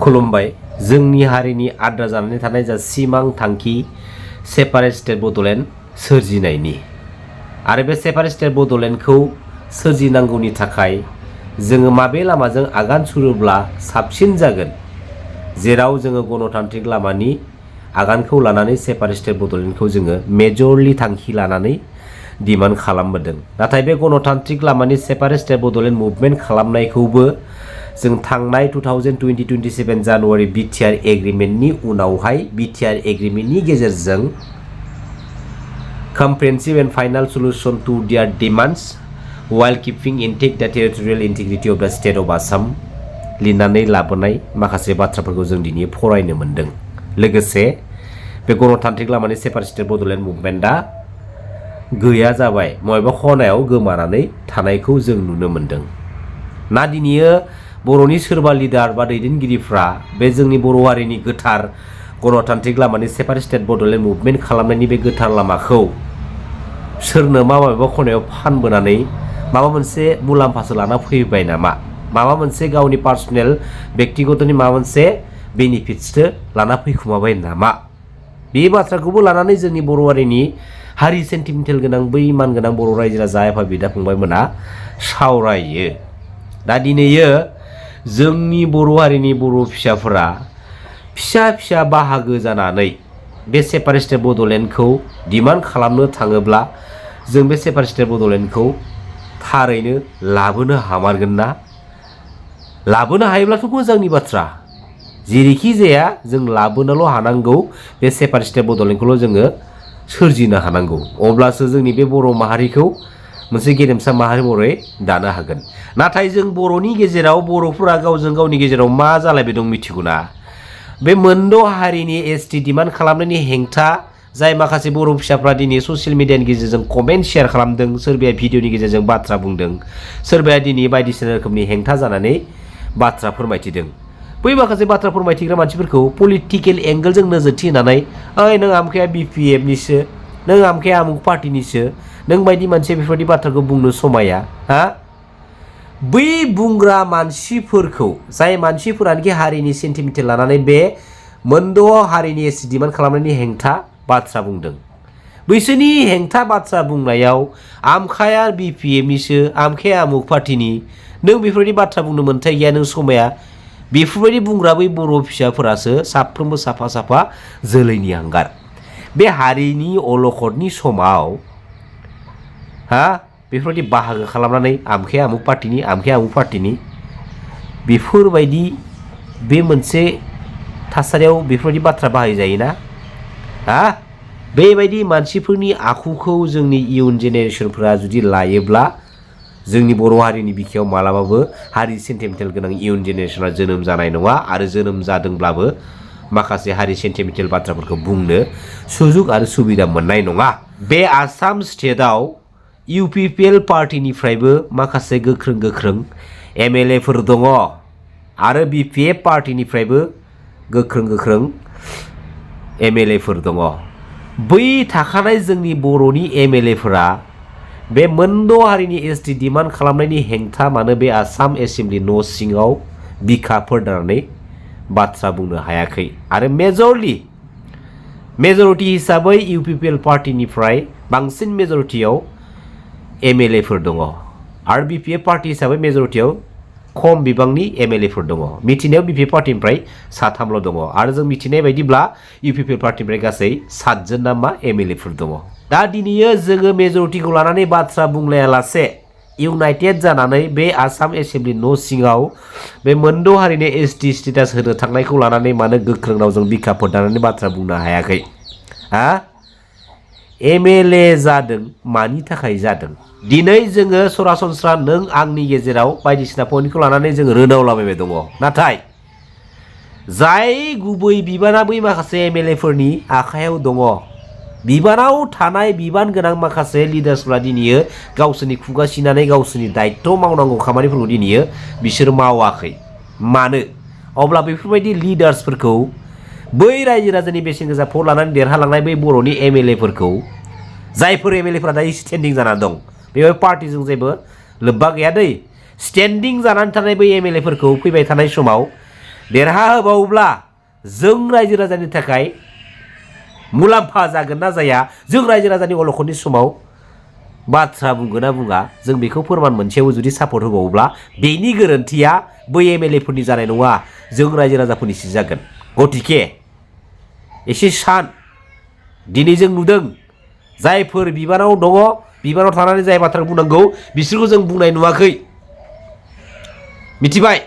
खुलुमबाय। जोंनि हारिनि आद्रा जानानै थानाय जा सिमां थांखि सेपारेट स्टेट बड'लेण्ड सोरजिनायनि आरो बे सेपारेट स्टेट बड'लेण्डखौ सोरजिनांगौनि थाखाय जोङो माबे लामाजों आगान सुरोब्ला साबसिन जागोन, जेराव जोङो गणतान्त्रिक लामानि आगानखौ लानानै सेपारेट स्टेट बड'लेण्डखौ जोङो मेजरलि थांखि लानानै डिमान्ड खालामबोदों। नाथाय बे गणतान्त्रिक लामानि सेपारेट स्टेट बड'लेण्ड मुभमेन्ट खालामनायखौबो जों थांनाय 2020-27 जानुवारि बिटिआर एग्रिमेन्टनि उनावहाय बिटिआर एग्रिमेन्टनि गेजेरजों comprehensive and final solution to their demands while keeping intact the territorial integrity of the state of Assam लिरनानै लाबोनाय माखासे बाथ्राफोरखौ जों दिनै फरायनो मोनदों। लोगोसे बे गणतान्त्रिक लामानि सेपारेट स्टेट बड'लेण्ड मुभमेन्टआ गैया जाबाय, बबेबा खनायाव गोमानानै थानायखौ जों नुनो मोनदों। ना दिनैयो बर'नि सोरबा लिडार बा दैदेनगिरिफ्रा बे जोंनि बर' हारिनि गोथार गणतान्त्रिक लामानि सेपारेट स्टेट बड'लेण्ड मुभमेन्ट खालामनायनि बे गोथार लामाखौ सोरनो माबेबा खनायाव फानबोनानै माबा मोनसे मुलाम्फासो लाना फैबाय नामा, माबा मोनसे गावनि पार्सनेल बेक्तिगतनि माबा मोनसे बेनिफिट्ससो लाना फैखुमाबाय नामा, बे बाथ्राखौबो लानानै जोंनि बर' हारिनि हारि सेन्टिमेन्टेल गोनां बै मानगोनां बर' रायजो राजा आफा बिदा फंबायमोना सावरायो। दा दिनैयो जोंनि बर' हारिनि बर' फिसाफोरा फिसा फिसा बाहागो जानानै बे सेपारेट स्टेट बड'लेण्डखौ डिमान्ड खालामनो थाङोब्ला जों बे सेपारेट स्टेट बड'लेण्डखौ थारैनो लाबोनो हामारगोन ना? लाबोनो हायोब्लाथ' मोजांनि बाथ्रा। जेरैखि जाया जों लाबोनोल' हानांगौ, बे सेपारेट स्टेट बड'लेण्डखौल' जोङो सोरजिनो हानांगौ। अब्लासो जोंनि बे बर' माहारिखौ मोनसे गेरेमसा माहारि महरै दानो हागोन। नाथाय जों बर'नि गेजेराव बर'फोरा गावजों गावनि गेजेराव मा जालायबाय दं मिथिगौना? बे मोनद' हारिनि एसटि डिमान्ड खालामनायनि हेंथा जाय माखासे बर' फिसाफ्रा दिनै ससियेल मिडियानि गेजेरजों कमेन्ट शेयार खालामदों, सोरबाया भिडिअनि गेजेरजों बाथ्रा बुंदों, सोरबाया दिनै बायदिसिना रोखोमनि हेंथा जानानै बाथ्रा फोरमायथिदों। बै माखासे बाथ्रा फोरमायथिग्रा मानसिफोरखौ पलिटिकेल एंगेलजों नोजोरथि होनानै ओइ नों आमखाया बिपिएफनिसो, नों आमखाया आमुक पार्टिनिसो, नों बायदि मानसिया बेफोरबायदि बाथ्राखौ बुंनो समाया। बै बुंग्रा मानसिफोरखौ, जाय मानसिफोरानोखि हारिनि सेन्टिमेन्टेल लानानै बे मोनद' हारिनि एसटि डिमान्ड खालामनायनि हेंथा बाथ्रा बुंदों, बैसोरनि हेंथा बाथ्रा बुंनायाव आमखाया बिपिएफनिसो, आमखाया आमुक पार्टिनि, नों बेफोरबायदि बाथ्रा बुंनो मोन्थाय गैया, नों समाया, बेफोरबायदि बुंग्रा बै बर' फिसाफोरासो साफ्रोमबो साफा साफा जोलैनि हांगार। बे हारिनि अलखदनि समाव बेफोरबायदि बाहागो खालामनानै आमखाया आमुक पार्टिनि, आमखाया आमुक पार्टिनि, बेफोरबायदि बे मोनसे थासारियाव बेफोरबायदि बाथ्रा बाहायजायोना? बेबायदि मानसिफोरनि आखुखौ जोंनि इयुन जेनेरेसनफोरा जुदि लायोब्ला जोंनि बर' हारिनि बिखायाव मालाबाबो हारि सेन्टिमेन्टेल गोनां इयुन जेनेरेसना जोनोम जानाय नङा, आरो जोनोम जादोंब्लाबो माखासे हारि सेन्टिमेन्टेल बाथ्राफोरखौ बुंनो सुजुग आरो सुबिदा मोननाय नङा। बे आसाम स्टेटआव इउपिपिएल पार्टिनिफ्रायबो माखासे गोख्रों गोख्रों एमएलएफोर दङ, आरो बिपिएफ पार्टिनिफ्रायबो गोख्रों गोख्रों एमएलएफोर दङ। बै थाखानाय जोंनि बर'नि एमएलएफोरा बे मोनद' हारिनि एसटि डिमान्ड खालामनायनि हेंथा मानो बे आसाम एसेम्बलि न' सिङाव बिखा फोरदारनानै बाथ्रा बुंनो हायाखै। आरो मेजरिटि हिसाबै इउपिपिएल पार्टिनिफ्राय बांसिन मेजरिटियाव एमएलएफोर दङ, आरो बिपिएफ पार्टि हिसाबै मेजरिटियाव खम बिबांनि एमएलएफोर दङ। मिथिनायाव बिपिएफ पार्टिनिफ्राय 3ल' दङ, आरो जों मिथिनाय बायदिब्ला इउपिपिएल पार्टिनिफ्राय गासै 7 ना मा एमएलएफोर दङ। दा दिनैयो जोङो मेजरिटिखौ लानानै बाथ्रा बुंलायालासे इउनाइटेड जानानै बे आसाम एसेम्बलि न' सिङाव बे मोनद' हारिनि एसटि स्टेटास होनो थांनायखौ लानानै मानो गोख्रों रावजों बिखा फोरदारनानै बाथ्रा बुंनो हायाखै? एमएलए जादों, मानि थाखाय जादों? दिनै जोङो सरासनस्रा नों आंनि गेजेराव बायदिसिना पइन्टखौ लानानै जोङो रोनावलाबायबाय दङ, नाथाय जाय गुबै बिबाना बै माखासे एमएलएफोरनि आखायाव दङ, बिबानाव थानाय बिबान गोनां माखासे लिडार्सफ्रा दिनैयो गावसोरनि खुगा सिनानै गावसोरनि दायित्व मावनांगौ खामानिफोरखौ दिनैयो बिसोर मावाखै। मानो? अब्ला बेफोरबायदि लिडार्सफोरखौ, बै रायजो राजानि बेसेन गोसा भट लानानै देरहालांनाय बै बर'नि एमएलएफोरखौ, जायफोर एमएलएफोरा दायो स्टेन्डिं जानानै दं, बेवहाय पार्टिजों जेबो लोब्बा गैया दै, स्टेन्डिं जानानै थानाय बै एमएलएफोरखौ फैबाय थानाय समाव देरहाहोबावोब्ला जों रायजो राजानि थाखाय मुलाम्फा जागोन ना जाया, जों रायजो राजानि अलखदनि समाव बाथ्रा बुंगोन ना बुङा, जों बेखौ फोरमान मोनसेयाव जुदि सापर्ट होबावोब्ला बेनि गोरोन्थिया बै MLA फोरनि जानाय नङा, जों रायजो राजाफोरनिसो जागोन। गतिके एसे सान। दिनै जों नुदों जायफोर बिबानाव दङ, बिबानाव थानानै जाय बाथ्राखौ बुंनांगौ बिसोरखौ जों बुंनाय नुवाखै। मिथिबाय?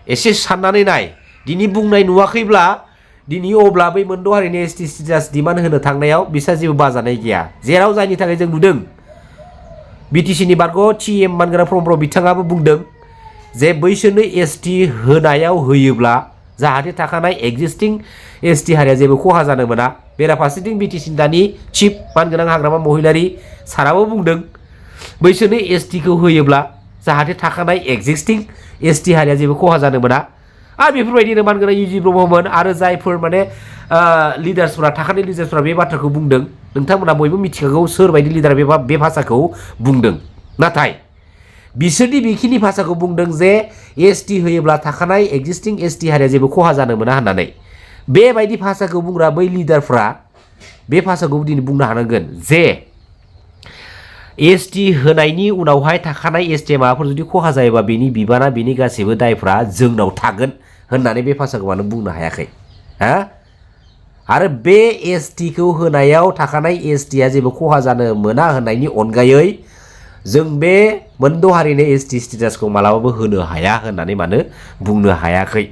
एसे साननानै नाय। दिनै बुंनाय नुवाखैब्ला दिनै अब्ला बै मोनद' हारिनि ST स्टेटास डिमान्ड होनो थांनायाव बिसोर जेबो बाजानाय गैया। जेराव जायनि थाखाय जों नुदों BTC नि बारग' CM मानगोनां प्रमद बिथाङाबो बुंदों जे बैसोरनो ST होनायाव होयोब्ला जाहाथे थाखानाय एक्जिस्टिं ST हारिया जेबो खहा जानो मोना। बेराफारसेथिं BTC नि दानि चिफ मानगोनां हाग्रामा महिलारि साराबो बुंदों बैसोरनो ST खौ होयोब्ला जाहाथे थाखानाय एक्जिस्टिं ST हारिया जेबो खहा जानो मोना। आरो बेफोरबायदिनो मानगोनां UG ब्रह्ममोन आरो जायफोर माने लिडार्सफोरा थाखानाय लिडार्सफोरा बे बाथ्राखौ बुंदों। नोंथांमोना बयबो मिथिखागौ सोरबायदि लिडार बे भाषाखौ बुंदों। नाथाय बिसोरनि बेखिनि भाषाखौ बुंदों जे ST होयोब्ला थाखानाय एक्जिस्टिं ST हारिया जेबो खहा जानो मोना होननानै। बेबायदि भाषाखौ बुंग्रा बै लिडारफ्रा बे भाषाखौ दिनै बुंनो हानांगोन जे ST होनायनि उनावहाय थाखानाय ST माबाफोर जुदि खहा जायोबा बेनि बिबाना बेनि गासैबो दायफ्रा जोंनाव थागोन होननानै बे भाषाखौ मानो बुंनो हायाखै? हा? आरो बे ST खौ होनायाव थाखानाय ST आ जेबो खहा जानो मोना होननायनि अनगायै जों बे मोनद' हारिनि ST स्टेटासखौ मालाबाबो होनो हाया होननानै मानो बुंनो हायाखै?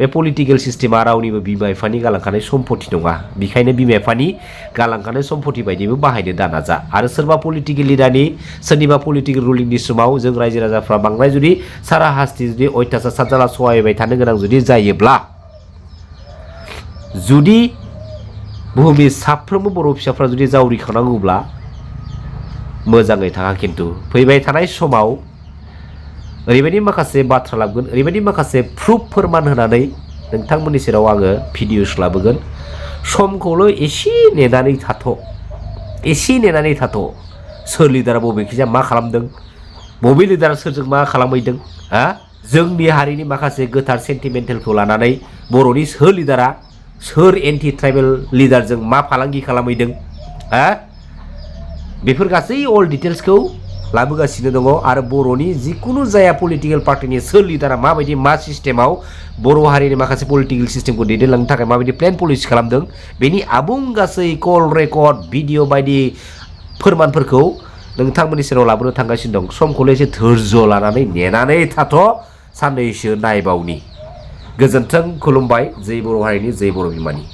बे पलिटिकेल सिस्टेमा रावनिबो बिमा बिफानि गालांखानाय सम्पति नङा। बेखायनो बिमा बिफानि गालांखानाय सम्पति बायदिबो बाहायनो दानाजा। आरो सोरबा पलिटिकेल लिडारनि सोरनिबा पलिटिकेल रुलिंनि समाव जों रायजो राजाफ्रा बांद्राय जुदि सारा हास्ति जुदि अयथासार सानजाला सहायबाय थानो गोनां जुदि जायोब्ला, जुदि बुहुमनि साफ्रोमबो बर' फिसाफ्रा जुदि जावरिखांनांगौब्ला मोजाङै थाङा। खिन्थु फैबाय थानाय समाव ओरैबायदि माखासे बाथ्रा लाबोगोन, ओरैबायदि माखासे प्रुफ फोरमान होनानै नोंथांमोननि सेराव आङो भिडिअस लाबोगोन। समखौल' एसे नेनानै थाथ', एसे नेनानै थाथ'। सोर लिडारा बबेखिजा मा खालामदों, बबे लिडारा सोरजों मा खालामहैदों, जोंनि हारिनि माखासे गोथार सेन्टिमेन्टेलखौ लानानै बर'नि सोर लिडारा सोर एन्टि ट्राइबेल लिडारजों मा फालांगि खालामहैदों, बेफोर गासै अल डिटेल्सखौ लाबोगासिनो दङ। आरो बर'नि जिखुनु जाया पलिटिकेल पार्टिनि सोर लिडारा माबायदि मा सिस्टेमाव बर' हारिनि माखासे पलिटिकेल सिस्टेमखौ दैदेनलांनो थाखाय माबायदि प्लेन पलिसि खालामदों बेनि आबुं गासै कल रेकर्ड भिडिअ बायदि फोरमानफोरखौ नोंथांमोननि सेराव लाबोनो थांगासिनो दं। समखौल' एसे धैर्य लानानै नेनानै थाथ', साननैसो नायबावनि। गोजोन्थों, खुलुमबाय। जै बर' हारिनि, जै बर' बिमानि।